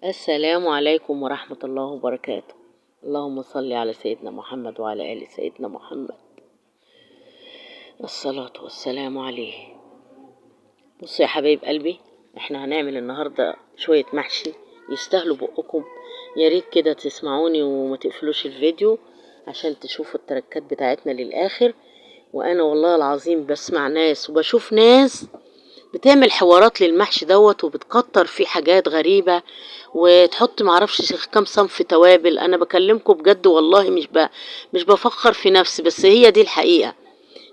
السلام عليكم ورحمة الله وبركاته. اللهم صل على سيدنا محمد وعلى آل سيدنا محمد، الصلاة والسلام عليه. بصوا يا حبايب قلبي، احنا هنعمل النهاردة شوية محشي يستاهلوا بقكم. يا ريت كده تسمعوني وما تقفلوش الفيديو عشان تشوفوا التركات بتاعتنا للآخر. وانا والله العظيم بسمع ناس وبشوف ناس بتعمل حوارات للمحشي دوت وبتكتر فيه حاجات غريبة وتحط معرفش كام صنف توابل. انا بكلمكم بجد والله، مش بفخر في نفسي، بس هي دي الحقيقة.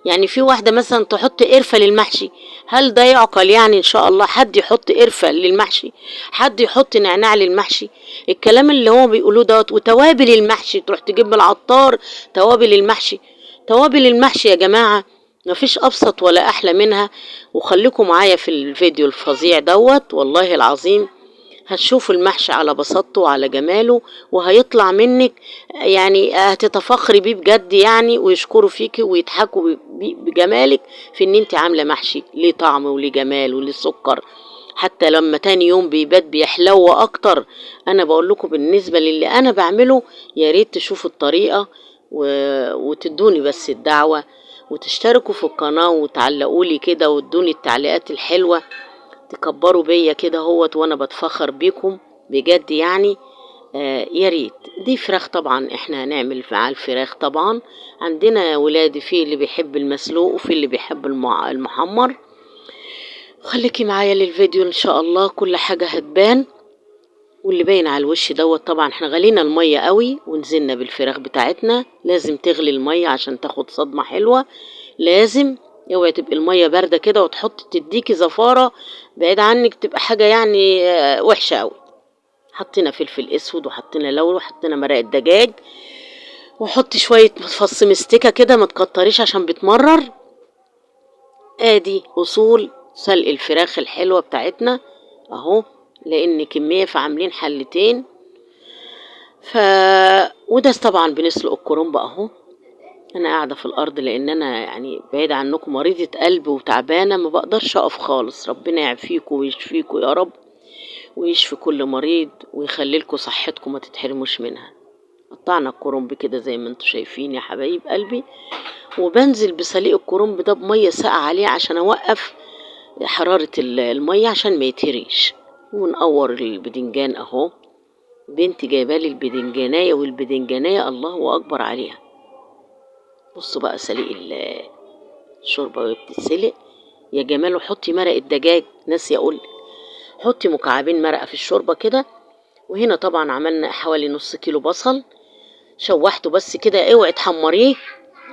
يعني في واحدة مثلا تحط قرفة للمحشي، هل ده يعقل؟ يعني ان شاء الله حد يحط قرفة للمحشي؟ حد يحط نعناع للمحشي؟ الكلام اللي هو بيقولوه دوت. وتوابل المحشي تروح تجيب من العطار توابل المحشي. توابل المحشي يا جماعة مفيش أبسط ولا أحلى منها. وخليكم معايا في الفيديو الفظيع دوت، والله العظيم هتشوفوا المحشي على بساطته وعلى جماله، وهيطلع منك يعني هتتفخري بيه بجد يعني، ويشكروا فيكي ويضحكوا بجمالك في ان انت عامله محشي ليه طعم وليه جمال وليه سكر. حتى لما تاني يوم بيبات بيحلو اكتر. انا بقول لكم بالنسبة للي انا بعمله، يا ريت تشوفوا الطريقة وتدوني بس الدعوة، وتشتركوا في القناة وتعلقوا لي كده وتدوني التعليقات الحلوة، تكبروا بيا كده هوت وانا بتفخر بيكم بجد يعني. يا ريت. دي فراخ طبعا، احنا هنعمل مع الفراخ طبعا. عندنا ولادي في اللي بيحب المسلوق وفي اللي بيحب المحمر. خليكي معايا للفيديو ان شاء الله، كل حاجة هتبان. واللي باين على الوش دوت طبعا احنا غلينا المية قوي ونزلنا بالفراخ بتاعتنا. لازم تغلي المية عشان تاخد صدمة حلوة، لازم. اوعي تبقي المية باردة كده وتحط تديكي زفارة بعيد عنك، تبقى حاجة يعني وحشة قوي. حطينا فلفل اسود وحطينا لورا وحطينا مرق الدجاج، وحطي شوية فص مستكة كده، ما تكتريش عشان بتمرر. ادي اصول سلق الفراخ الحلوة بتاعتنا اهو، لان كمية فعاملين حلتين. وده طبعا بنسلق الكرنب اهو. انا قاعدة في الارض لان انا يعني بعيد عنكم، مريضه قلب وتعبانه، ما بقدرش اقف خالص. ربنا يعافيكم ويشفيكم يا رب، ويشفي كل مريض، ويخلي لكم صحتكم ما تتحرموش منها. قطعنا الكرنب كده زي ما انتم شايفين يا حبايب قلبي، وبنزل بسليق الكرنب ده بميه ساقعه عليه عشان اوقف حرارة المية عشان ما يتهريش. ونقور البدنجان اهو. بنتي جايبالي البدنجانية، والبدنجانية الله اكبر عليها. بصوا بقى سليق الشوربة وهي بتتسلق يا جمال. وحطي مرق الدجاج، ناسيه اقول حطي مكعبين مرقه في الشوربة كده. وهنا طبعا عملنا حوالي نص كيلو بصل، شوحته بس كده، اوعي تحمريه،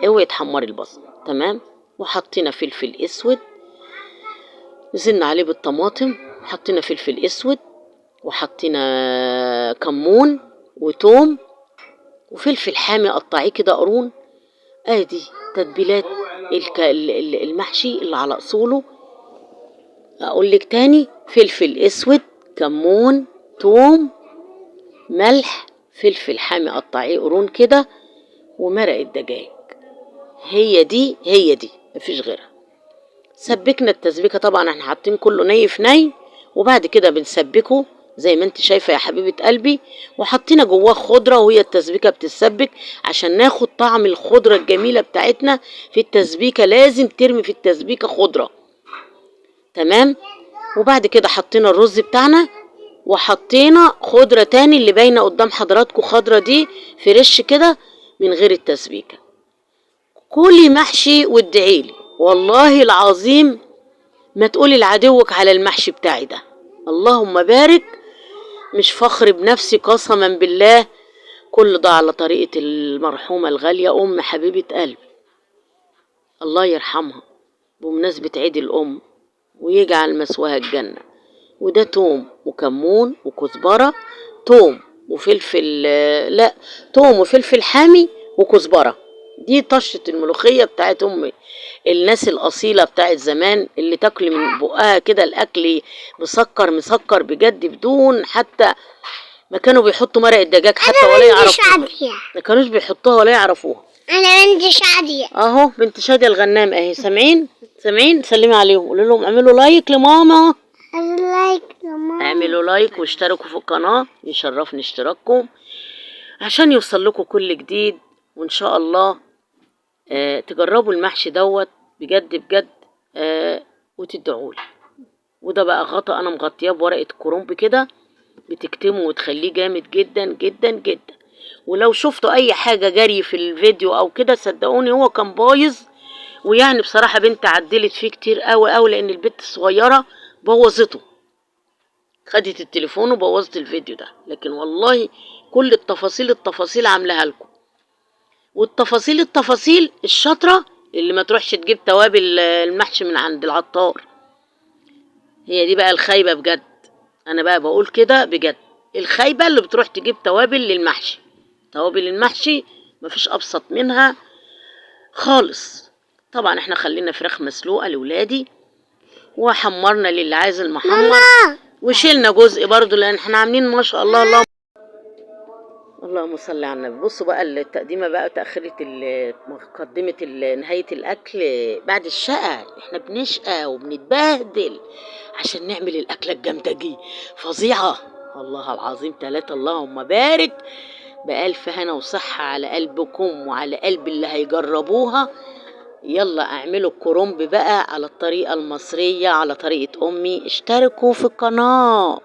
اوعي تحمري البصل، تمام. وحطينا فلفل اسود، نزلنا عليه بالطماطم، حطينا فلفل اسود وحطينا كمون وتوم وفلفل حامي قطعية كده قرون. ادي تتبيلات المحشي اللي على اصوله. اقول لك تاني: فلفل اسود، كمون، توم، ملح، فلفل حامي قطعية قرون كده، ومرق الدجاج. هي دي هي دي، مفيش غيرها. سبكنا التسبيكه طبعا، احنا حاطين كله ني في ني، وبعد كده بنسبكه زي ما انت شايفه يا حبيبه قلبي. وحطينا جواه خضرة وهي التسبيكه بتتسبك عشان ناخد طعم الخضرة الجميلة بتاعتنا في التسبيكه. لازم ترمي في التسبيكه خضرة، تمام. وبعد كده حطينا الرز بتاعنا، وحطينا خضرة تاني اللي باينة قدام حضراتكم، خضرة دي فريش كده من غير التسبيكه. كلي محشي وادعيلي والله العظيم، ما تقولي لعدوك على المحشي بتاعي ده. اللهم بارك. مش فخر بنفسي قسما بالله، كل ده على طريقة المرحومة الغالية أم حبيبة قلبي، الله يرحمها، بمناسبة عيد الأم، ويجعل مثواها الجنة. وده توم وكمون وكزبرة، توم وفلفل، لا توم وفلفل حامي وكزبرة. دي طشة الملوخية بتاعت أمي، الناس الأصيلة بتاعت زمان اللي تاكل من بقها كده الأكل مسكر مسكر بجد، بدون حتى ما كانوا بيحطوا مرق الدجاج حتى ولا يعرفوها. ما كانوش بيحطوها ولا يعرفوها. أنا بنت شادية أهو، بنت شادية الغنام أهي. سامعين؟ سامعين؟ سلمي عليهم، قولي لهم اعملوا like لماما. like. like يا ماما. اعملوا like واشتركوا في القناة، يشرفني اشتراككم عشان يوصل لكم كل جديد. وان شاء الله تجربوا المحشي دوت بجد بجد، وتدعولي. وده بقى غطا انا مغطياه بورقة كرنب كده، بتكتمه وتخليه جامد جدا جدا جدا. ولو شفتوا اي حاجة جري في الفيديو او كده صدقوني هو كان بايظ، ويعني بصراحة بنت عدلت فيه كتير قوي قوي، لان البنت الصغيرة بوظته، خدت التليفون وبوظت الفيديو ده. لكن والله كل التفاصيل التفاصيل عاملاها لكم، والتفاصيل التفاصيل الشاطرة اللي ما تروحش تجيب توابل المحشي من عند العطار، هي دي بقى الخايبة بجد. انا بقى بقول كده بجد، الخايبة اللي بتروح تجيب توابل للمحشي. توابل المحشي مفيش ابسط منها خالص. طبعا احنا خلينا فراخ مسلوقة لولادي، وحمرنا للي عايز المحمر، وشيلنا جزء برضو لان احنا عاملين ما شاء الله. اللهم صل على النبي. بصوا بقى التقديمه بقى، تاخيره مقدمه نهاية الاكل بعد الشقة. احنا بنشقى وبنتبهدل عشان نعمل الاكلة الجامدة دي، فظيعة والله العظيم 3. اللهم بارك، بألف هنا وصحة على قلبكم وعلى قلب اللي هيجربوها. يلا اعملوا الكرنب بقى على الطريقة المصرية، على طريقه امي. اشتركوا في القناة.